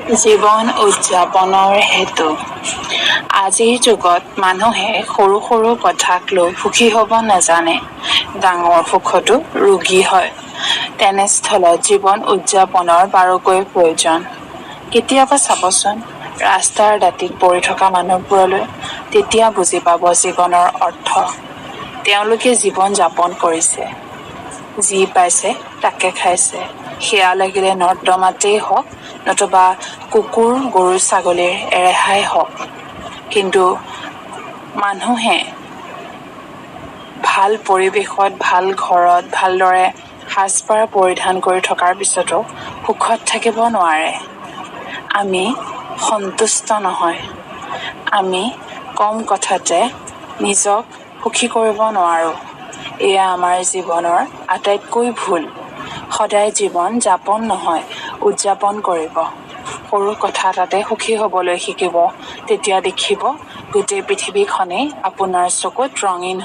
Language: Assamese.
জীৱন উদযাপনৰ হেতু। আজিৰ যুগত মানুহে সৰু সৰু কথাক লৈ সুখী হ'ব নাজানে। ডাঙৰ সুখতো ৰোগী হয়। তেনেস্থলত জীৱন উদযাপনৰ বাৰুকৈয়ে প্ৰয়োজন। কেতিয়াবা চাবচোন ৰাস্তাৰ দাঁতিত পৰি থকা মানুহবোৰলৈ, তেতিয়া বুজি পাব জীৱনৰ অৰ্থ। তেওঁলোকে জীৱন যাপন কৰিছে। যি পাইছে তাকে খাইছে। সেয়া লাগিলে নৰ্দমাতেই হওক নতুবা কুকুৰ, গৰু, ছাগলীৰ এৰেহাই হওক। কিন্তু মানুহে ভাল পৰিৱেশত, ভাল ঘৰত, ভালদৰে সাজপাৰ পৰিধান কৰি থকাৰ পিছতো সুখত থাকিব নোৱাৰে। আমি সন্তুষ্ট নহয়। আমি কম কথাতে নিজক সুখী কৰিব নোৱাৰোঁ। এয়া আমাৰ জীৱনৰ আটাইতকৈ ভুল। সদায় জীৱন যাপন নহয়, উদযাপন কৰিব। সৰু কথা এটাতে সুখী হ'বলৈ শিকিব। তেতিয়া দেখিব গোটেই পৃথিৱীখনেই আপোনাৰ চকুত ৰঙীন